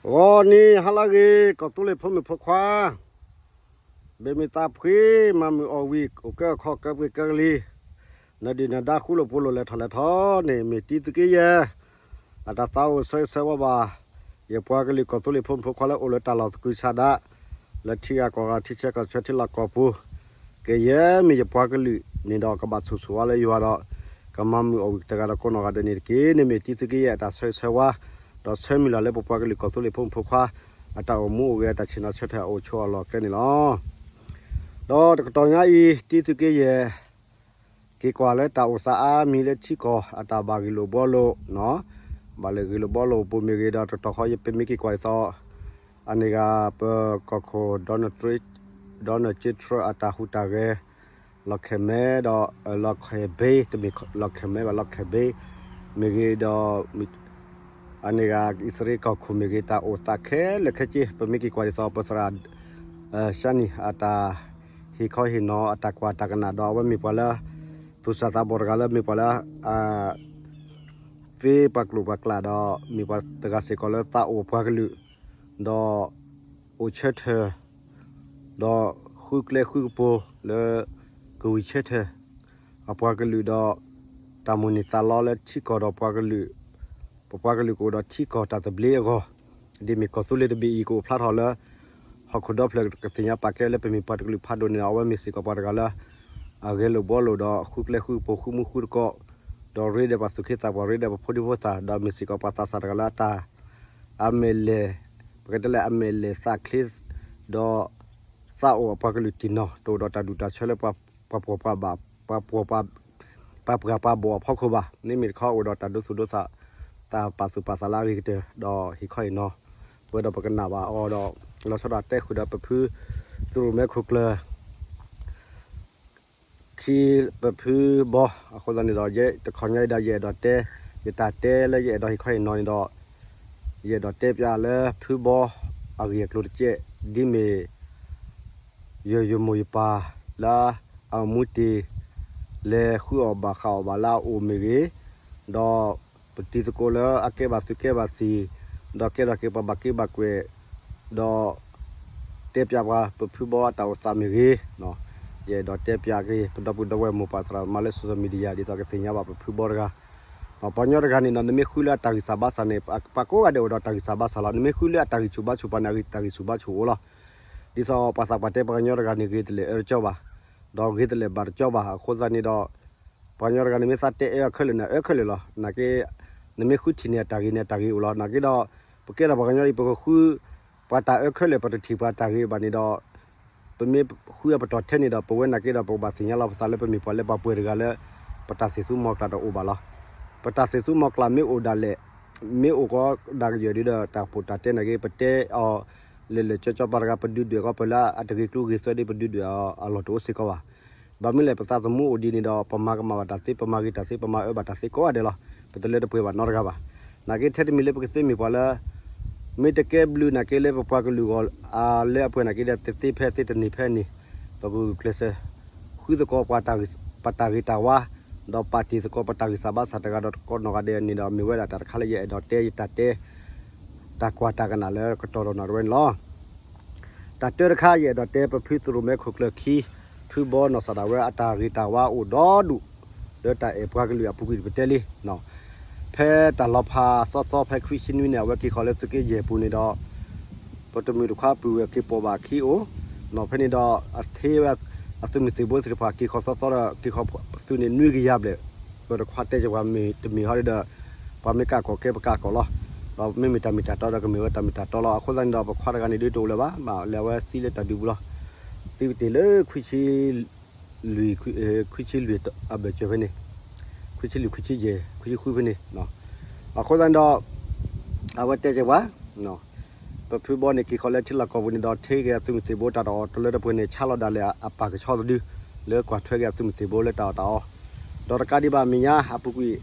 ဂီၤနံၤဟါလၢအဂ့ၤ ကီၢ်သူလ့ၤဖိမုၣ်ဖိခွါ, ဘၣ်မုာ်သးဖှံ, မၤမုာ်အီၣ်ဝံၣ် အိၣ်ကဲအီၣ်ခီ ကဲပှ့ၤကဲကလံၤ, နဒုၣ်နဒါဃူလိာ်ဖိးလိာ်လဲၤထီၣ်လဲၤထီန့ၣ် မ့ၢ်တံသုးက့ယဲၢ် အတၢ်သးအိၣ်ဆၢဂ့ၤဆၢဝါဘၣ် ယပှၤကလုာ်ကီၢ်သူလ့ၤဖိမုၣ်ဖိခွါလၢအိၣ်လၢတၢ်လီၢ်သကုၤဆးဒး လၢထံဂၤကီၢ်ဂၤ ထံဆၢကီၢ်ဆၢ ထံလီၢ်ကီၢ်ပူၤ, ကယဲၢ်မ့ၢ်ယပှၤကလုာ်န့ၣ်ဒီး ကဘၣ်ဆိၣ်ဂ့ၤဆိၣ်ဝါလၢယွၤဒီး ကမၤမုာ်အီၣ်ဝံၣ်တဂၤဒီးကိးနီၢ်ဂၤဒဲးန့ၣ်တက့ၢ်. န့ၣ်မ့ၢ်တံသုးက့ယဲၢ်အတၢ်ဆၢဂ့ၤဆၢဝါ ဒီးဆၢမုၢ်လၢ်လၢပပှၤကလုာ်ကီၢ်သူလ့ၤဖိမုၣ်ဖိခွါ အတၢ်အိၣ်မူအိၣ်ဂဲၤ အတၢ်ဆ့ၣ်နီၤဆၢထၢၣ်အအိၣ်ဆိးအလီၢ်ကျဲန့ၣ်လီၤ. ဒီးတကတီၢ်ညါအံၤ တံသုးက့ယဲၢ် က့ၤကွၢ်လၢတၢ်အိၣ်သးအါမံၤလၢထံကီၢ် အတၢ်ဘၣ်ဂ့ၢ်လိာ်ဘှီလိာ်, ဘၣ်လၢဂ့ၢ်လိာ်ဘှီလိာ်ပူၤမ့ၢ်ဂ့ၤ ဒီးတကတီၢ်ဃီ ယပမ့ၢ်က့ၤကွၢ်ဒ်သိး အန့ၣ်ဂၤ ပကီၢ်ခိၣ် Donald Trump, Donald J Trump အတၢ်ဟူးတၢ်ဂဲၤ လီၢ်ခဲၣ်မဲဒီး လီၢ်ခဲၣ်ဘ့ တမ့ၢ်လီၢ်ခဲၣ်မဲဘၣ် လီၢ်ခဲၣ်ဘ့ မ့ၢ်ဂ့ၤဒီး အန့ၣ်ဂၤ အံၣ်စရ့လးကီၢ်ခိၣ်မ့ၢ်ဂ့ၤ တၢ်အိၣ်သးခဲလၢာ်ခဲဆ့ ပမ့ၢ်က့ၤကွၢ်ဒ်သိး ပသရၣ် Shanna အတၢ်ဟ့ၣ်ခီဟ့ၣ်နီၤ အတၢ်ကွၢ်တၢ်ကနၣ်ဒီး အဝဲမ့ၢ်ပှၤလၢ သူၣ်စၢ်သးဘီၣ်တဂၤလၢမ့ၢ်ပှၤလၢ သ့ပှၤကျိာ်ပှၤကျဲဒီး မ့ၢ်ပှၤတဂၤစ့ၢ်ကီးလၢသးအိၣ်ပှၤကလုာ် ဒီးအိၣ်ဆၢထၢၣ် ဒီးဃုကျဲဃုကပူၤလၢ ကဝံၢ်ဆၢထၢၣ် အပှၤကလုာ်ဒီး တၢ်မိၣ်န့ၢ်သးလီလၢထံကီၢ်ဒီးပှၤကလုာ်, ပပှၤကလုာ်ကအိၣ်ဒီးထံကီၢ်တၢ်သဘျ့အဂီၢ်, ဒ်မ့ၢ်ကီၢ်သူလ့ၤတဘ့ၣ်အံၤ ကအိၣ်ဖျါထီၣ်လၢ ဟီၣ်ခိၣ်ဒီဖျၢၣ်ကသ့ၣ်ညါပာ်ကဲလၢပမ့ၢ်ပှၤတကလုာ်ဖးဒိၣ်န့ၣ်ဒီး အဝဲမ့ၢ်စ့ၢ်ကီးပှၤတဂၤလၢ အဂဲၤလိာ်ဘှီလိာ်ဒီးဃုကျဲဃုကပူၤ ဃုမူဃုတကိး, ဒီးရ့ဒီးပှၤသူၣ်က့သးပှၢ် ရ့ဒီးပဖိဒံဖိသၣ် ဒီးမ့ၢ်စ့ၢ်ကီးပှၤသးစၢ်တဂၤလၢအတၢ် အမဲာ်လဲၢ်, ပကတဲလၢအမဲာ်လဲၢ်သးချ့ ဒီး သးအိၣ်အပှၤကလုာ်တံၢ်နီၢ် တအိၣ်ဒီးတၢ်ဒူၣ်တၢ်ဆၢလၢပှၤပှီၢ်ပှၤဘၣ် ပှၤပှီၢ်ပှၤ ပှၤပှၢ်ပှၤဘီၣ်အဖီခိၣ်ဘၣ်. မ့မ့ၢ်တခီအိၣ်ဒီးတၢ်ဒိသူၣ်ဒိသး တၢ်ပာ်သူၣ်ပာ်သးလၢအဂ့ၤကတၢၢ် ဒီးဟ့ၣ်ခီဟ့ၣ်နီၤ ပဝဲဒီးပကနၣ်ဘၣ်အီၤဒီး လီၤဆီဒၣ်တဲဃုာ်ဒီးပဖု သရူၣ်မဲခိၣ်ကျၢၢ် ခံပဖုဘီ အဃိသတးန့ၣ်ဒီး ယဲတခီညါအံၤဒီး ယအဲၣ်ဒိးတဲ ယတၢ်တဲလၢယအဲၣ်ဒိးဟ့ၣ်ခီဟ့ၣ်နီၤန့ၣ်ဒီး ယအဲၣ်ဒိးတဲပၠးလၢဖုဘီအဂ့ၢ်အကျိၤတကဲး ဒ်မ့ၢ် ယမိၢ်ယပၢ်လၢအမူတ့ၢ် လဲၤဃုအီၣ်ဘၣ်ဃးအီၣ်ဘၣ်လၢအအိၣ်မ့ၢ်ဂ့ၤ, ဒီးပတံၤသကိးလၢအကဲဘၣ်သုးကဲဘၣ်သံၣ်, ဒီးကဲထီၣ်က့ၤပှၤဘၣ်က့ဘၣ်ကွဲး, ဒီးတဲပၠးပှၤပဖုဘီအတၢ်အိၣ်သးမ့ၢ်ဂ့ၤ, ယအဲၣ်ဒိးတဲပၠးက့ၤ ပဒီပုၢ်ဒီဝဲၢ်မိၢ်ပၢ်သရၣ်သမါလၢ social media ဒ်သိးကသ့ၣ်ညါဘၣ်ပဖုဘီတဂၤ, ပှၤကညီတဂၤန့ၣ်ဒီး နမ့ၢ်ဃုလၢအတၢ်ဂံၢ်စၢ်ဘါစၢ်န့ၣ် ပှၤကိးဂၤဒဲးအိၣ်ဒီးတၢ်ဂံၢ်စၢ်ဘါစၢ်လီၤ. နမ့ၢ်ဃုလၢအတၢ်ဂံၢ်ဆူၣ်ဘါဆူၣ်ပှၤန့ၣ် အတၢ်ဂံၢ်ဆူၣ်ဘါဆူၣ်အိၣ်လီၤ. ဒ်သိးပှၤသးပှၢ်တဲ ပှၤကညီတဂၤန့ၣ် ဂ့ၤတလဲၣ်အၢတကၠီဘၣ်, ဒီးဂ့ၤတလဲၣ်ဘၣ်တကၠီဘၣ်. အဃိသတးန့ၣ်ဒီး ပှၤကညီတဂၤန့ၣ် မ့ၢ်သးတဲအၢအခဲလၢာ်န့ၣ် အၢခဲလၢာ်လီၤ. နာ်က့ နမ့ၢ်ဃုထံၣ်န့ၣ် အတၢ်ဂ့ၤန့ၣ် အတၢ်ဂ့ၤအိၣ်လီၤ. နာ်က့ဒီး ပကဲထီၣ်ပှၤကညီအံၤ ပကဃု ပှၤတၢ်အၢခဲလၢာ် ပတထံၣ်ပှၤတၢ်ဂ့ၤဘၣ်န့ၣ်ဒီး ပမ့ၢ်ဃုအပတီၢ်ထဲန့ၣ်ဒီး ပဝဲနာ်က့ဒီး ပကဘၣ်သ့ၣ်ညါလီၤပသးလၢပမ့ၢ်ပှၤလၢပှၤပှဲၤတဂၤလၢ ပတၢ်သ့ၣ်သူမီၤကျၢ်တအိၣ်ဘၣ်လီၤ. ပတၢ်သ့ၣ်သူမီၤကျၢ်မ့ၢ်အိၣ်ဒၣ်လဲာ်, မ့ၢ်အိၣ်ကီးဒၣ်ကယၢၢ်ဒ်ဒီး တၢ်ပိာ်တၢ်တဲနာ်က့ ပတဲအီၤ လဲၤလဲၤကၠီကၠီပှၤတဂၤ ပဒုးဒွဲၣ်ကီးပှၤလၢအတဂ့ၤကျိၤဂ့ၤသွဲဒီး ပဒုးဒွဲၣ်အီၤအလီၢ်တအိၣ်စ့ၢ်ကီးဘၣ်. ဘၣ်မနုၤလဲၣ် ပသးသမူအိၣ်ဒ်န့ၣ်ဒီး ပမၤကမၣ်ဘၣ်တၢ်သ့, ပမၤဂ့ၤတၢ်သ့, ပမၤအၢဘၣ်တၢ်သ့ကိးဂၤဒဲးလီၤ. ပတလၢတပှဲၤဘၣ်နီတဂၤဘၣ်. နာ်က့ထဲတမံၤလၢပကသ့မ့ၢ်ပှၤလၢ မ့ၢ်တကဲဘျုးနာ်က့လၢပပှၤကလုာ်ဂီၢ် အလၢအပှဲၤနာ်က့ဒီး တသ့ဖဲသ့တန့ၢ်ဖဲန့ၣ်, ပကဂုာ်ကျဲးစၢး ဃုသကိးပှၤတၢ်ဂ့ၤတၢ်ဝါ, ဒီးပာ်တ့ၢ်သကိးပတၢ်ဂံၢ်စၢ်ဘါစၢ်တဂၤဒီးတကိးနီၢ်ဂၤဒဲးန့ၣ်ဒီး မ့ၢ်ဝဲဒၣ်တၢ်တခါလၢယအဲၣ်ဒိးတဲ ယတၢ်တဲ တၢ်ကွၢ်တၢ်ကနၣ်လၢကတီၢ်ဒီးနီၢ်တဝဲန့ၣ်လီၤ. တၢ်တၢတခါ ယအဲၣ်ဒိးတဲပဖုသရူၣ်မဲခိၣ်ကျၢၢ်ခံ ဖုဘီနီၢ်သးဒၣ်ဝဲအတၢ်ဂ့ၤတၢ်ဝါအိၣ်ဒီဒူၣ် လၢတၢ်အဲၣ်ပှၤကလုာ်အပူၤကွံာ်ပတဲလံ. ဖဲတၢ်လီၤဖးသီသီဖဲခွံဆံနွံန့ၣ် အဝဲက့ၤဃီၤလၢသုးက့ယဲၢ်ပူၤန့ၣ်ဒီး ပတမုၢ်တခွါပုၢ်ဝဲၢ်က့ၤပိာ်ဘၣ်ခံအိၣ်, ဖဲန့ၣ်ဒီး အထ့ဝဲအသုးမုၢ်သံၣ်ဘိသ့ၣ်တဖၣ် က့ၤဃီၤသီသီဒီး က့ၤဃီၤသုးန့ၣ်နွံကယၤဘျဲၣ်, ပတခွါတဲက့ၤပှၤမ့ၢ်တမ့ၢ်ဟီဒီး ပှၤမ့ၢ်ကးကီၢ်ကဲပကးကီၢ်လီၤ. ဒီးမ့မ့ၢ်တၢ်မ့ၢ်တၢ်တီဒီးကမ့ၢ်ဝဲတၢ်မ့ၢ်တၢ်တီလီၤ. အဃိသတးန့ၣ်ဒီး ပခွါတဂၤန့ၣ်ဒုးတအိၣ်လၢၤဘၣ်, ဘၣ်လဲၤအဝဲသံလၢတၢ်ဒုးပူၤလီၤ. သံဝဲတ့ၢ်လၢ လွံၢ် ခွံဆံလွံၢ်အဘၢၣ်စၢၤဖဲန့ၣ်, ခွံဆံလွံၢ် ခွံဆံယဲၢ် ခွံဆံဃုဖဲန့ၣ်, အဃိသတးန့ၣ်ဒီး အဝဲတဲက့ၤပှၤ ပဖုဘီန့ၣ် က့ၤဃီၤလၢထံလီၢ်ကီၢ်ပူၤန့ၣ်ဒီး ထ့က့ၤအသုးမုၢ်သံၣ်ဘိတၢ်တအီၣ်တလၢတပှဲၤန့ၣ် ဆါလီၤဒၣ်လဲာ်အပၢ်ကဆီတဒု လၢကွၢ်ထွဲက့ၤအသုးမုၢ်သံၣ်ဘိလၢတၢ်အီၣ်တၢ်အီ, ဒီးတကးဒံးဘၣ်အမဲာ်ညါအပူၤကွံာ်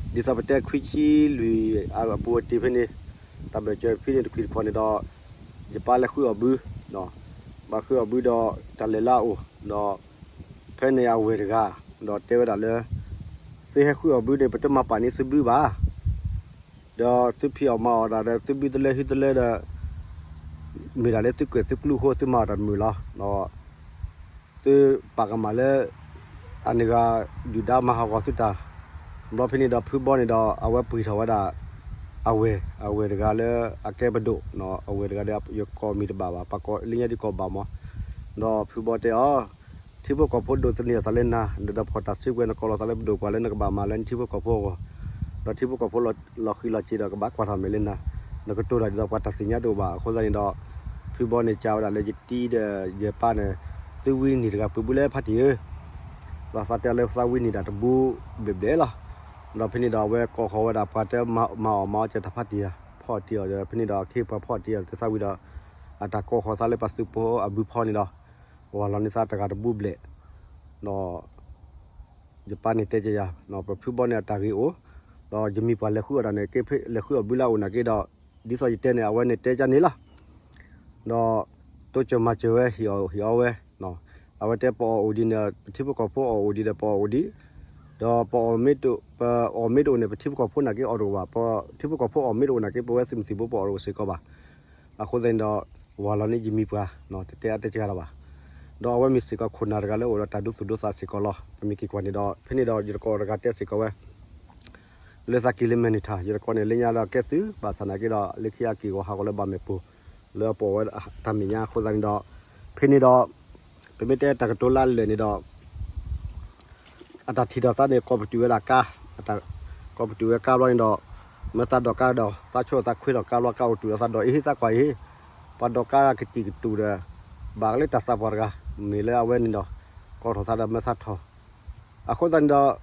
ဒ်သိးပတဲခွံဆံလွံၢ်အပူၤအတ့ၢ်ဖဲန့ၣ်, တၢ်ဘၢၣ်စၢၤဖဲန့ၣ်တခွံၢ်တခီၣ်န့ၣ်ဒီး ယပၢ်လဲၤဃုအီၣ်ဘု, ဘၣ်ဃုအီၣ်ဘုဒီး တၢ်လဲၤလၢအအိၣ်ဒီး ဖဲန့ၣ်အဝဲၢ်တဂၤ ဒီးတဲဝဲဒၣ်လၢ သုဟဲဃုအီၣ်ဘုန့ၣ် ပတမၤပာ်န့ၢ်သုဘုဘၣ်. ဒီးသုဖံးအီၣ်မၤအီၣ်တၢ်ဒီး သုဘုတလၢဟုတလၢဒီး မ့ၢ်ဒၣ်လၢသုကွဲးသုကျူအဃိ သုမၤအီၣ်တၢ်တမုာ်လီၤ. သုပာ်ကမၣ်လၢ အန့ၣ်ဂၤ ဒုၣ်ဒါမၤဟးဂီၤသုတၢ်, ဘျီဖဲန့ၣ်ဒီး ဖုဘီန့ၣ်ဒီး အဝဲပှ့ၤထီၣ်ဝဲဒၣ် အဝဲၢ်, အဝဲၢ်တဂၤလၢအကဲပဒိၣ်, အဝဲၢ်တဂၤဒီး ယကိးမံၤတဘၣ်ဘၣ်, ပှၤကိးလၢညါဒ်ကိးဘၣ်မး, ဒီးဖုဘီတဲအီၤ, ထံဖိကီၢ်ဖိဒိးသန့ၤအသးလၢနၤ, ဒီးဖီၣ်တၢ်စုကဝဲၤ နကိးလီၤသးလၢပဒိၣ်ပှၤလၢနကဘၣ်မၤလၢနထံဖိကီၢ်ဖိအဂီၢ်, ဒီးထံဖိကီၢ်ဖိလီၤဃံလီၤစ့ၤဒီး ကဘၣ်ကွၢ်ထီၣ်မဲာ်လၢနၤ, နကတိၤတၢ်ဒ်သိးပှၤတၢ်သ့ၣ်ညါတအိၣ်ဘၣ်. အဃိသတးန့ၣ်ဒီး ဖုဘီန့ၣ် ကးဝဲဒၣ်လၢယတံၤဒီးယပၢ်န့ၣ် သုဝံန့ၣ်တဂၤပှ့ၤဘူးလၢဖါတံၢ်ဧၢ, ဒီးသးတဲလၢသးဝံန့ၣ်ဒၣ်တဘူးဘျဲၣ်ဘျဲၣ်လီၤ. ဒီးဖဲန့ၣ်ဒီး အဝဲကိးဃီၤဝဲဒၣ်ပှၤတဲမၤအီၣ်မၤအီၣ်ကၢတၢ်ဖါတံၢ်ဧါ, ဖီၣ်တံၢ်အီၤဒီး ဖဲန့ၣ်ဒီး အခ့အပှၤဖီၣ်တံၢ်အီၤဒီးသးဝံဒီး အတၢ်ကိးဃီၤသးလၢပှၤသုးဖိအဘုဖီန့ၣ်ဒီး ဝၤလီၤန့ၢ်သးတဂၤတဘူးဘျဲၣ်, ဒီး ယပၢ်န့ၣ်တဲကယၤ, ပဖုဘီန့ၣ်အတၢ်ဂ့ၤအိၣ်, ဒီးယမံၤပှၤလဲၤဃုအီၣ်တၢ်န့ၣ် က့ၤလဲၤဃုအီၣ်ဘုလၢအအိၣ်နာ်က့ဒီး, ဒ်သိးယတဲန့ၣ် အဝဲန့ၣ်တဲကန့ၣ်လီၤ. ဒီး တိစၢၤမၤစၢၤဝဲ ဟ့ၣ်အီၣ်ဟ့ၣ်အီဝဲ, အဝဲတဲပအီၣ်အိၣ်ဒံးန့ၣ် ပထံဖိကီၢ်ဖိအီၣ်အိၣ်ဒံးဒီးပအီၣ်အိၣ်ဒံး, ဒီးပအီၣ်မ့ၢ်တအိၣ်န့ၣ် ပထံဖိကီၢ်ဖိနာ်က့အီၣ်တအိၣ်ဘၣ်, ပထံဖိကီၢ်ဖိအီၣ်မ့ၢ်တအိၣ်နာ်က့ ပဝဲသုးမုၢ်သံၣ်ဘိပအီၣ်တအိၣ်စ့ၢ်ကီးဘၣ်. အဃိသတးန့ၣ်ဒီး ဝၤလီၤန့ၢ်ယမံၤပှၤ, တတဲအါတဲစှၤလီၤဘၣ်. ဒီးအဝဲမ့ၢ်စ့ၢ်ကီးခိၣ်နၢ်တဂၤလၢအိၣ်ဒီးတၢ်ဒိသူၣ်ဒိသးစ့ၢ်ကီးလီၤ. ပမ့ၢ်က့ၤကွၢ်န့ၣ်ဒီး ဖဲန့ၣ်ဒီးယတကိးတဂၤတဲစ့ၢ်ကီးဝဲ လၢသးက့ၤလၢမဲာ်န့ၣ်ထၣ် ယတကိးန့ၣ် လၢညါဒီးကဲသုး ဘၣ်ဆၣ်နာ်က့ဒီး လၢခံအက့ၢ်ဂီၤဟးဂီၤလၢဘၣ်မဲာ်ပူၤ လၢအပိာ်ဝဲတၢ်မဲာ်ညါအဃိသတးန့ၣ်ဒီး ဖဲန့ၣ်ဒီး ပမ့ၢ်တဲတၢ်ကတိၤလၢအလၢာ်န့ၣ်ဒီး အတၢ်ထံၣ်ထီၣ်သးန့ၣ် ကိးပတုာ်ဝဲဒၣ်ကါ, ကိးပတုာ်ဝဲကါဘျီန့ၣ်ဒီး မၢသးဒိးကါဒီး သးဆိၣ်သးခွ့ထီၣ်ကါဘျီ ကါအိၣ်တုာ်ဒီးသးဒီး အ့ဟ့ သးကွၢ်အ့ဟ့ ပှၤဒိးကါကတံာ်ကတူာ်ဒီး ဘၣ်ကလၢတၢ်သးပှၢ်တဂၤ မ့ၢ်လၢအဝဲန့ၣ်ဒီး ကိးထီၣ်သးဒီးမၢသးထီၣ် အဃိသတးန့ၣ်ဒီး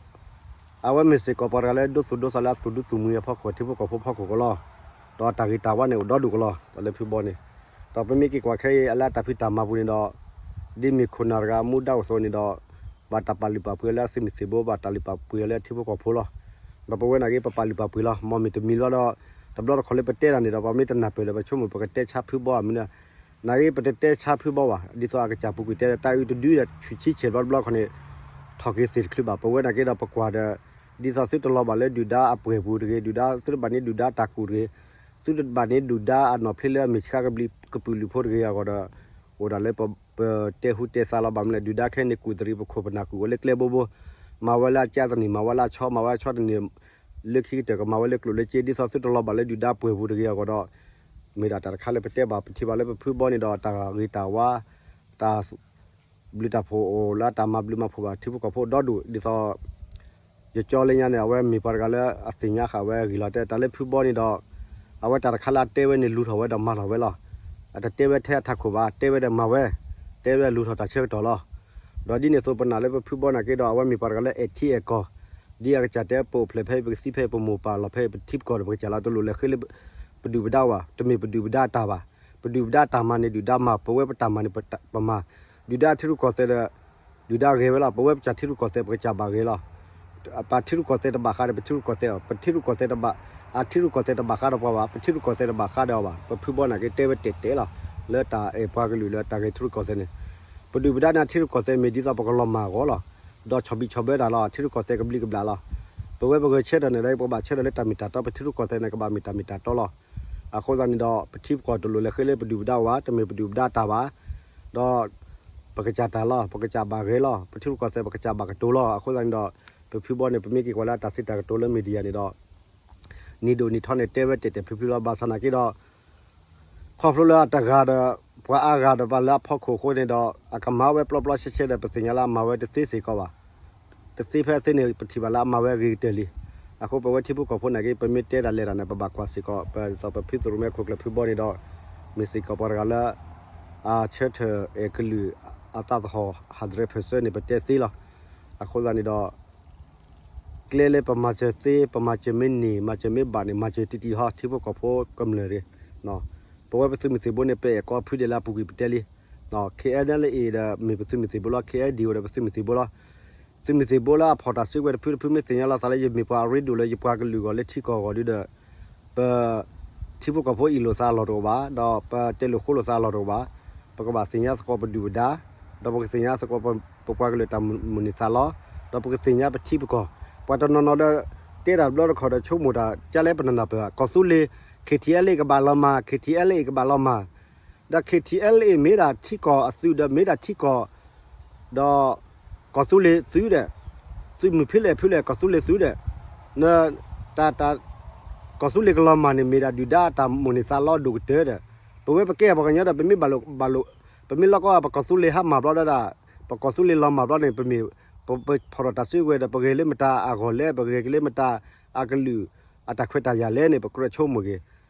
အဝဲမ့ၢ်စ့ၢ်ကီးပှၤတဂၤလၢဒိသူၣ်ဒိသးလၢအသူၣ်ဒူသူၣ်မှံအဖီခိၣ် ထံဖိကီၢ်ဖိဖီခိၣ်ကလီၤ. ဒီးအတၢ်ဂ့ၤတၢ်ဝါန့ၣ်အိၣ်ဒီဒူၣ်ကလီၤ တၢ်လၢဖုဘီန့ၣ်. ဒီးပမ့ၢ်က့ၤကွၢ်ခဲအံၤ အလၢအတၢ်ဖံးတၢ်မၤပူၤန့ၣ်ဒီး ဒ်မ့ၢ်ခိၣ်နၢ်တဂၤမူဒါအိၣ်သိးန့ၣ်ဒီး ဘၣ်တၢ်ပာ်လုၢ်ပာ်ပှ့ၤလၢအသုးမုၢ်သံၣ်ဘိ ဘၣ်တၢ်လုၢ်ပာ်ပှ့ၤလၢအထံဖိကီၢ်ဖိလီၤ. ဒီးပဝဲနာ်က့ ပပာ်လုၢ်ပာ်ပှ့ၤလီၤ. မ်မ့ၢ်တမံၤလီၤဒီး တဘျီတခီၣ်လၢပတဲတၢ်န့ၣ်ဒီး ပမ့ၢ်တနၢ်ပၢၢ်လၢပဆိကမိၣ် ပကတဲဆါဖုဘီဧါမနုၤ နာ်က့ ပတတဲဆါဖုဘီဘၣ်. ဒ်သိးအကစၢ်ပူၤကွံာ်တဲ တၢ်အုးတဒုဒီး ဆူၣ်ဆံဆဲးဘျီတဘျီခီန့ၣ် ထီၣ်က့ၤသ့ၣ်တချုးဘၣ်. ပဝဲနာ်က့ဒီး ပကွၢ်ဒီး ဒ်သိးသုတလီၤဘၣ်လၢဒုၣ်ဒါအပှဲၤပူၤတဂ့ၤ, ဒုၣ်ဒါသုတဘၣ်န့ၢ်ဒုၣ်ဒါအတၢ်ကူၣ်တဂ့ၤ, သုတဘၣ်န့ၢ်ဒုၣ်ဒါအနီၣ်ဖျ့လၢအမ့ၢ်ဆှါကဘျံးကပုာ်လုာ်ဖိတဂ့ၤအဂီၢ်ဒီး အိၣ်ဒၣ်လၢပ ပတဲဟူတဲသါလီၤ. ဘၣ်မနုၤလဲၣ် ဒုၣ်ဒါခဲအံၤန့ၣ် ကူၣ်သရံးပခိၣ်ပနၢ်ကူၣ်ဝဲလၢကျဲဘိဘိ, မၤဝဲလၢအကၠါတနံၤ မၤဝဲလၢအဆီ မၤဝဲလၢအဆီတနံၤ လၢခံကတၢၢ်ကမၤဝဲလၢကျိၣ်လၢစ့ ဒ်သိးသုတလီၤဘၣ်လၢဒုၣ်ဒါပှဲၤပူၤတဂ့ၤအဂီၢ်ဒီး မ့ၢ်ဒၣ်တၢ်တခါလၢပတဲဘၣ် ပထံၣ်ဘၣ်လၢပဖုဘီန့ၣ်ဒီး တၢ်ဂ့ၤတၢ်ဝါ တၢ်ဘျုးတၢ်ဖှိၣ်အိၣ်လၢအတၢ်မၤဘျုးမၤဖှိၣ်ဘၣ် ထံဖိကီၢ်ဖိဒီဒူၣ် ဒ်သိး ယကၠီလၢညါန့ၣ် အဝဲမ့ၢ်ပှၤတဂၤလၢအသ့ၣ်ညါဃာ်ဝဲအဂ့ၢ်လီၤ. တဲ တၢ်လၢဖုဘီန့ၣ်ဒီး အဝဲတၢ်တခါလၢအတဲဝဲန့ၣ် လူၤထီၣ်ဝဲဒီးမၤထီၣ်ဝဲလီၤ. အတတဲဝဲထဲအထးခိၣ်ဘၣ် တဲဝဲဒီးမၤဝဲ, တဲဝဲလူၤထီၣ်တၢ်ဆၢကတီၢ်လီၤ. ဒီးဒ်န့ၣ်အသိး ပနာ်လၢပဖုဘီနာ်က့ဒီး အဝဲမ့ၢ်ပှၤတဂၤလၢအဲၣ်ထံအဲၣ်ကီၢ်, ဒ်အကစၢ်တဲ ပအိၣ်ဖျဲၣ်ဖဲအံၤ ပကသံဖဲအံၤ ပမိၢ်ပၢ်လီၤဖဲအံၤ ပထံပကီၢ်ဒီးပကစၢ်လီၤ တလိၣ်လဲၤဃ့လၢ ပဒုၣ်ပဒါဘၣ်, တမ့ၢ်ပဒုၣ်ပဒါအတၢ်ဘၣ်. ပဒုၣ်ပဒါအတၢ်မၤန့ၣ် ဒုၣ်ဒါမၤ, ပဝဲပတၢ်မၤန့ၣ် ပမၤ. ဒုၣ်ဒါထံရူၢ်ကီၢ်သဲးဒီး ဒုၣ်ဒါဂဲၤဝဲလီၤ. ပဝဲပကစၢ်ထံရူၢ်ကီၢ်သဲး ပကစၢ်ဘၣ်ဂဲၤလီၤ. ပထံရူၢ်ကီၢ်သဲးတဘၣ်ဃးဒီး ပထံရူၢ်ကီၢ်သဲးအီၤ, ပထံရူၢ်ကီၢ်သဲးတဘၣ်, အထံရူၢ်ကီၢ်သဲးတဘၣ်ဃးဒီးပှၤဘၣ်, ပထံရူၢ်ကီၢ်သဲးတဘၣ်ဃးဒီးအီၤဘၣ်. ပဖုဘီနာ်က့တဲဝဲတဲာ်တဲာ်လီၤ လၢတၢ်အဲၣ်ပှၤကလုာ်လၢတၢ်ဂဲၤထံရူၢ်ကီၢ်သဲးန့ၣ် ပဒုၣ်ပဒါန့ၣ် အထံရူၢ်ကီၢ်သဲးမ့ၢ်ဒ်သိးပကလီၤမၢ်အဂီၢ်လီၤ. ဒီးဆီၣ်ဘံၣ်ဆီၣ်ဘၢတၢ်လီၤ, ထံရူၢ်ကီၢ်သဲးကဘျံးကဘျၣ်လီၤ. ပဝဲပဂဲၤဆၢထၢၣ်န့ၣ်ဒီး ပကဘၣ်ဆၢထၢၣ်လၢတၢ်မ့ၢ်တၢ်တီ, ပထံရူၢ်ကီၢ်သဲးန့ၣ် ကဘၣ်မ့ၢ်တၢ်မ့ၢ်တၢ်တီလီၤ. အဃိသတးန့ၣ်ဒီး ပထံပကီၢ်တလိၣ်လဲၤဃ့လၢပဒုၣ်ပဒါအီၤဘၣ်, တမ့ၢ်ပဒုၣ်ပဒါအတၢ်ဘၣ်. ဒီး ပကစၢ်တၢ်လီၤ, ပကစၢ်ဘၣ်ဂဲၤလီၤ, ပထံရူၢ်ကီၢ်သဲး ပကစၢ်ဘၣ်ကတိၤလီၤ. အဃိသတးန့ၣ်ဒီး ပဖုဘီန့ၣ် ပမ့ၢ်က့ၤကွၢ်လၢအတၢ်စံးတၢ်ကတိၤလၢ media န့ၣ်ဒီး နံၤဒိၣ်နံၤထီန့ၣ် တဲဝဲတဲာ်တဲာ်ဖျုးဖျုးလီၤ. ဘၣ်ဆၣ်နာ်က့ဒီး ခီဖျိလၢအတဂၤဒီး ပှၤအါဂၤဒီးပှၤလၢအဖီခိၣ်အဃိန့ၣ်ဒီး အကမၤဝဲပျီပျီဆှဲဆှဲဒီး ပသ့ၣ်ညါလၢအမၤဝဲတသ့စ့ၢ်ကီးဘၣ်. တသ့ဖဲအသ့န့ၣ် ပထံၣ်ဘၣ်လၢအမၤဝဲအဂ့ၤကတၢၢ်လံ. အဃိပဝဲထံဖိကီၢ်ဖိနာ်က့ ပမ့ၢ်တဲဒၣ်လဲၤတၢ်န့ၣ် ပဘၣ်ကွၢ်စ့ၢ်ကီး ပဒ်သိးပဖံသရိၣ်မဲခိၣ်ကျၢၢ်ဖုဘီန့ၣ်ဒီး မ့ၢ်စ့ၢ်ကီးပှၤတဂၤလၢ အဆၢထၢၣ်အဲၣ်ကလုာ်အသးသဟီၣ် hundred percent န့ၣ် ပတဲသ့လီၤ. အဃိသတးန့ၣ်ဒီး ကျဲလၢပမၤစၢၤသ့ ပမၤစၢၤမ့ၢ်န့ၢ် မၤစၢၤမ့ၢ်ဘၣ်န့ၣ် မၤစၢၤတံၢ်တံၢ်ဟီ ထံဖိကီၢ်ဖိကမျၢၢ်ရ့ၣ်. ပဝဲပသုးမုၢ်သံၣ်ဘိန့ၣ် ပအဲၣ်ကီဖုဒဲးလၢအပူၤကွံာ်ပတဲလံ. KNLA ဒီးမ့ၢ်ပသုးမုၢ်သံၣ်ဘိလီၤ, KNDO ဒီးပသုးမုၢ်သံၣ်ဘိလီၤ. သုးမုၢ်သံၣ်ဘိလၢအဖီၣ်တၢ်စုကဝဲၤတဖုတဖု မ့ၢ်သ့ၣ်ညါလီၤသးလၢ ယမ့ၢ်ပှၤအရ့ဒိၣ်လၢယပှၤကလုာ်အဂီၢ်လၢထံကီၢ်အဂီၢ်ဒုဒီး ပ ထံဖိကီၢ်ဖိအ့ၣ်လိာ်သးအလီၢ်တအိၣ်ဘၣ်, ဒီးပတဲလိာ်ဃိလိာ်သးအလီၢ်တအိၣ်ဘၣ်, ပကဘၣ်သ့ၣ်ညါသကိးပဒုၣ်ပဒါ, ဒီးပကသ့ၣ်ညါသကိးပပှၤကလုာ်တၢ်မုၢ်န့ၢ်သးလီ, ဒီးပကသ့ၣ်ညါပထံပကီၢ်, ပှၤတနီၤနီၤဒီး တဲတၢ်ဘျီတခီၣ်ဒီးဆိကမိၣ်တၢ် ကလဲပနနၢ်ပၢၢ် ကီၢ်သူလ့ၤ K T L A ကဘၣ်လီၤမၢ် K T L A ကဘၣ်လီၤမၢ်, ဒီး K T L A မ့ၢ်ဒၣ်ထံကီၢ်အသုးဒီးမ့ၢ်ဒၣ်ထံကီၢ် ဒီး ကီၢ်သူလ့ၤသုးဒီး သုးမုၢ်ဖဲလဲၣ်ဖဲလဲၣ် ကီၢ်သူလ့ၤသုးဒီး န တၢ် တၢ် ကီၢ်သူလ့ၤကလီၤမၢ်န့ၣ် မ့ၢ်ဒၣ်ဒုၣ်ဒါအတၢ်မိၣ်န့ၢ်သးလီဒိၣ်ကတၢၢ်ဒီး ပဝဲပကဲပှၤကညီဒီး ပမ့ၢ်ဘၣ်လိာ် ဘၣ်လိာ် ပမ့ၢ်လီၢ်ကီၢ် ပကီၢ်သူလ့ၤဟးမၢ်ဘျီဒီး ပကီၢ်သူလ့ၤလီၤမၢ်ဘျီန့ၣ် ပမ့ၢ် ပဖီၣ်ထီၣ်တၢ်စုကဝဲၤဒီး ပဂဲၤလၢမတၤအဂီၢ်လဲၣ် ပဂဲၤက့ၤလၢမတၤအကလုာ် အတၢ်ခွဲးတၢ်ယာ်လဲၣ်န့ၣ် ပကြၢးဆိကမိၣ်က့ၤ.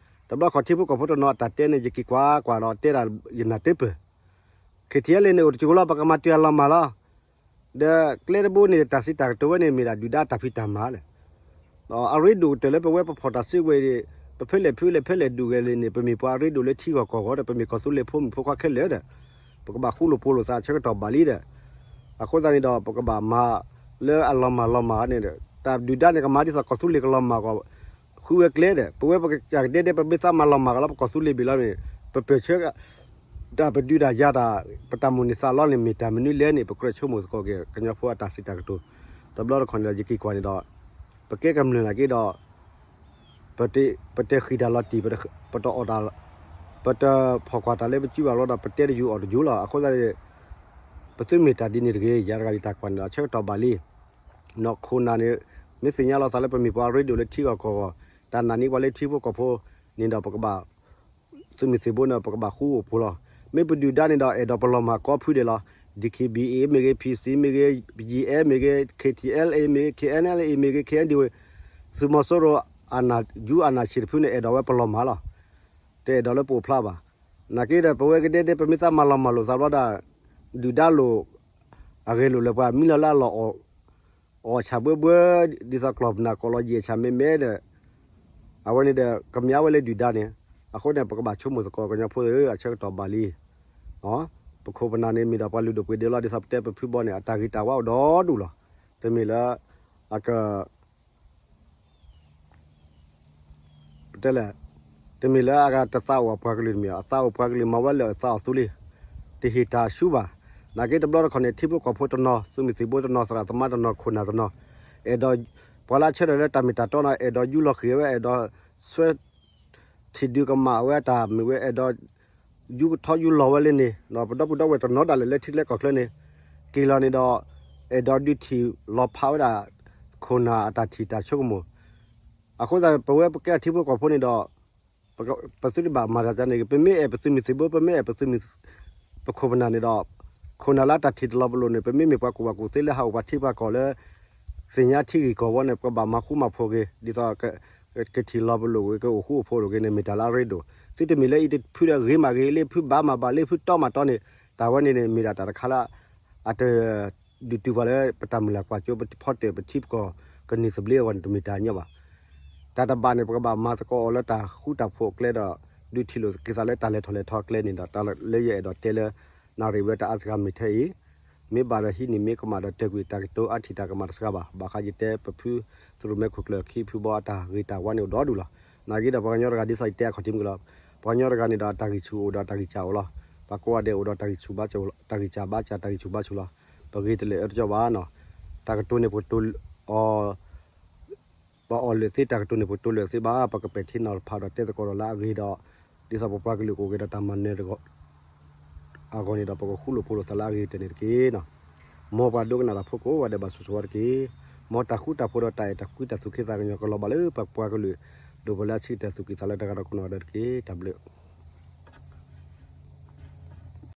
တဘျီခီၣ်ထံဖိကီၢ်ဖိတနီၤအတၢ်တဲန့ၣ် ယက့ၤကွၢ်ကွၢ်ဒီးတဲဒၣ်ယနၢ်တပၢၢ် K T L A န့ၣ် အိၣ်တကၠိလီၤ ပကမၤတၢ်အလီၤမၢ်လီၤ. ဒီးကျဲတဘိန့ၣ် တၢ်စံးတၢ်ကတိၤဝဲန့ၣ် မ့ၢ်ဒၣ်ဒုၣ်ဒါတၢ်ဖံးတၢ်မၤလဲၣ်. အရ့ဒိၣ်ကတၢၢ်လၢပဝဲပဖီၣ်တၢ်စုကဝဲၤန့ၣ် ပဖဲလဲၣ်ဖဲလဲၣ်ဖဲလဲၣ်ဒိၣ်ဂဲၤလံန့ၣ် ပမ့ၢ်ပှၤအရ့ဒိၣ်လၢထံဂီၢ်ကီၢ်ဂီၢ်ဒီး ပမ့ၢ်ကီၢ်သူလ့ၤဖိမုၣ်ဖိခွါခဲလၢာ်ဒီး ပကဘၣ်ဃူလိာ်ဖိးလိာ်သးဆၢကတီၢ်ဘၣ်လံဒီး အဃိသတးန့ၣ်ဒီး ပကဘၣ်မၤလၢအလီၤမၢ်လီၤမၢ်န့ၣ်ဒီး တၢ်ဒုၣ်ဒါန့ၣ် ကမၤဒ်သိးကီၢ်သူလ့ၤကလီၤမၢ်ကီး ဃုဝဲကျဲဒီး ပဝဲပကစၢ်ကဒဲဒဲ ပမ့ၢ်သးမၤလီၤမၢ်ကလီၤ ပကီၢ်သူလ့ၤဘ့ၣ်လီၤန့ၣ် ပပၢၢ်ဆၢ တၢ်ပဒုးတၢ်ယၤတၢ် ပတၢ်မိၣ်န့ၢ်သးလီန့ၣ် မ့ၢ်တၢ်မနုၤလဲၣ်န့ၣ် ပကြၢးဆိကမိၣ်သကိးက့ၤ ကညီဖိအတၢ်စံးတၢ်ကတိၤ တဘျီတခီၣ်န့ၣ်ဒီး ယက့ၤကွၢ်န့ၣ်ဒီး ပကဲကမျၢၢ်နာ်က့ဒီး ပတ ပတဃံးတၢ်လီၤတံၢ် ပတအီၣ်တၢ် ပတဖီၣ်ကွၢ်တၢ်လၢပစုဘၣ်လီၤဒီး ပတဲတယိၤအီၣ်တယိၤလီၤ. အဃိသတးန့ၣ် ပသုမ့ၢ်တၢ်ဒ်န့ၣ်တဂ့ၤ ယၤတဂၤယတၢ်ကွၢ်န့ၣ်ဒီး ဆၢကတီၢ်ဘၣ်လံ နီၢ်ခိၣ်နၢ်န့ၣ် မ့ၢ်သ့ၣ်ညါလီၤသးလၢပမ့ၢ်ပှၤရ့ဒိၣ်လၢထံဂီၢ်ကီၢ်ဂီၢ် တၢ်နာ်န့ၢ်ပှၤလၢထံဖိကီၢ်ဖိန့ၣ်ဒီး ပကဘၣ် သုးမုၢ်သံၣ်ဘိန့ၣ် ပကဘၣ်ဃူအိၣ်ဖိးလီၤ. မ့ၢ်ပဒုၣ်ဒါန့ၣ်ဒီး အဲၣ်ဒိးပလီၤမၢ်ကိးဖုဒဲးလီၤ. D K B A မ့ၢ်ဂ့ၤ P C မ့ၢ်ဂ့ၤ B G F မ့ၢ်ဂ့ၤ K T L A မ့ၢ်ဂ့ၤ K N L A မ့ၢ်ဂ့ၤ K N D O သုးမီၤစိရိၤ အနၢ်ယူအနၢ်ဆံးတဖုန့ၣ် အဲၣ်ဒိးဝဲပလီၤမၢ်လီၤ. တအဲၣ်ဒိးလၢပအိၣ်ဖျါဘၣ်. နာ်က့ဒီး ပဝဲကဒဲဒဲ ပမ့ၢ်သးမၤလီၤမၢ်လိာ်သးဘျီဒီး ဒုၣ်ဒါလိာ် အဂဲၤလိာ်လၢပှၤမံလီၤလၢအလီၢ်အီၣ် အီၣ်ဆၣ်ဘှဲဘှဲ ဒ်သိးကျီၢ်ပနၢ်ကိးလီၤယဲၢ်ဆၣ်မဲမဲဒီး အဝဲန့ၣ်ဒီး ကမၠါဝဲလၢဒုၣ်ဒါန့ၣ် အဃိန့ၣ် ပကဘၣ်ဆိကမိၣ်သကိးကညီဖိဧၢ အဆၢကတီၢ်ဘၣ်လံ. ပခိၣ်ပနၢ်န့ၣ် မ့ၢ်ဒီးပှၤလုၢ်ဒိၣ်ပှ့ၤဒိၣ်လီၤ ဒ်သိးပတဲပဖုဘီန့ၣ် အတၢ်ဂ့ၤတၢ်ဝါအိၣ်ဒီဒူၣ်လီၤ. တမ့ၢ်လၢ အက ပတဲလဲၣ်, တမ့ၢ်လၢအတသးအိၣ်ပှၤကလုာ်တမ့ၢ် အသးအိၣ်ပှၤကလုာ်မၤဝဲလၢအသးအိၣ်သူလံ, တဟ့ၣ်တၢ်ဆူၣ်ဘၣ်. နာ်က့တဘျီတခီၣ်န့ၣ် ထံဖိကီၢ်ဖိတနီၤ သုးမုၢ်သံၣ်ဘိတနီၤ သရၣ်သမါတနီၤ ခိၣ်နၢ်တနီၤ အဲၣ်ဒိး ပှၤလၢအဆၢထၢၣ်လၢတၢ်မ့ၢ်တၢ်တီန့ၣ် အဲၣ်ဒိးယူလီၤဃံၤဝဲ အဲၣ်ဒိး ဆွဲ ထံၣ်ဒုးကမၣ်ဝဲတၢ်မ့ၢ်ဝဲ အဲၣ်ဒိး ယူကထီယူလီၤဝဲလၢန့ၣ် ပဒီပုၢ်ဒီဝဲၢ်တနီၤဒၣ်လဲာ်လၢထံကျဲကီၢ်ချၢန့ၣ် က့ၤလီၤန့ၣ်ဒီး အဲၣ်ဒိးဒုးထံၣ်လီၤဖးဝဲဒၣ် ခိၣ်နၢ်အတၢ်ထံၣ်တၢ်ဆိကမိၣ်. အဃိသတး ပဝဲပကဲထံဖိကီၢ်ဖိန့ၣ်ဒီး ပသုတဘၣ်မၤတၢ်န့ၣ် ပမ့ၢ်အဲၣ်ပသုးမုၢ်သံၣ်ဘိ ပမ့ၢ်အဲၣ်ပသုးမုၢ် ပခိၣ်ပနၢ်န့ၣ်ဒီး ခိၣ်နၢ်လၢတၢ်ထံၣ်တလီၤပလိာ်န့ၣ် ပမ့မ့ၢ်ပှၤကူၣ်ဘၣ်ကူၣ်သ့လၢဟးအိၣ်ပှၤထံပှၤကီၢ်လၢ သ့ၣ်ညါထံဂ့ၢ်ကီၢ်ဝဲန့ၣ် ပကဘၣ်မၤဃူမၤဖိးက့ၤ ဒ်သိး ကထံၣ်လီၤပလိာ်က့ၤ ကအိၣ်ဃူအိၣ်ဖိးလိာ်က့ၤန့ၣ် မ့ၢ်တၢ်လၢအရ့ဒိၣ်. သုတမ့ၢ်လၢအံၤတဖုဒီးဂ့ၤမးဂ့ၤ လၢဖုဘၣ်မးဘၣ် လၢဖုတီမးတီန့ၣ် တၢ်ဝဲန့ၣ်န့ၣ် မ့ၢ်ဒၣ်တၢ်တခါလၢ အတ ဒုးတုၤပှၤလၢပတၢ်မုၢ်လၢ်ကွၢ်စိ ပဖီတၢၣ်ပထံပကီၢ်ကန့ၢ်သဘျ့အဂီၢ်န့ၣ် တမ့ၢ်တၢ်ညီဘၣ်. တၢ်တဘၣ်န့ၣ် ပကဘၣ်မၤသကိးအီၤလၢတၢ်ဃူတၢ်ဖိးအကျဲဒီး ဒုးထံၣ်လိာ်က့ၤသးလၢတၢ်လဲၤထီၣ်လဲၤထီအကျဲန့ၣ်ဒီး တၢ်လၢယအဲၣ်ဒိးတဲလၢ နၣ်ရံၣ်ဝဲတၢ်အါစှၤမ့ၢ်ထဲအံၤ မ့ၢ်ဘၣ်ဒီးဟံးန့ၢ် မ့ၢ်ကမၣ်ဒီးတၢၢ်ကွံာ် တၢ်ကတိၤအါထံၣ်တၢ်ကမၣ်တစှၤဘၣ်. ဘၣ်ဃးယတဲပဖုသရၣ်မဲခိၣ်ကျၢၢ်ခံဖုဘီအတၢ်ဂ့ၤတၢ်ဝါန့ၣ်အိၣ်ဒီဒူၣ်လီၤ. နာ်က့ဒီးပှၤကညီတဂၤဒ်သိးယတဲအခီၣ်ထံးမုၢ်ကလီၤ. ပှၤကညီတဂၤန့ၣ်ဒီးတၢ်ဂံၢ်ဆူၣ်အိၣ်ဒီးတၢ်ဂံၢ်စၢ်အိၣ်လီၤ. ပှၤကိးဂၤဒဲးအိၣ်ဒီးတၢ်ဂံၢ်ဆူၣ်ဘါစၢ် တၢ်ဂံၢ်စၢ်ဘါစၢ် တၢ်ဂံၢ်ဆူၣ်ဘါစၢ်လီၤ. ပဂ့ၤတလဲၤအၢတကီဘၣ်နီၤ. တၢ်ကတိၤန့ၣ်ပကတိၤအီၤ ပအီၣ်လၢာ်သ့ တၢ်ကတိၤန့ၣ် ပကတိၤလၢာ်သ့ဘၣ်, ပကပဲာ်ထံနီၤဖးဒီးတဲသကိးဒီးလၢအဂ့ၤဒီး ဒ်သိးပပှၤကလုာ်ကအိၣ်က့ၤဒီးတၢ်မၤနၢၤတဂီၢ် အဂီၢ်န့ၣ်ဒီး ပကဃူလိာ်ဖိးလိာ်သးလၢအဂ့ၤကတၢၢ်န့ၣ်တက့ၢ်နီၤ. မ်ပှၤဒိကနၣ်တၢ်ဖိကိးဂၤဒဲးဘၣ်ဆိၣ်ဂ့ၤဆိၣ်ဝါတက့ၢ်. မ်တၢ်ဃူတၢ်ဖိးဒီးတၢ်အဲၣ်တၢ်ကွံတၢ်သူၣ်က့သးကညီၤကလီၤဘၣ်လၢပပှၤကလုာ် ဒိၣ်ပလၢအဆံးကတၢၢ်သူၣ်ကံၢ်သးလဲတဂၤဒီးကိးနီၢ်ဂၤဒဲးတက့ၢ်. တၢ်ဘျုး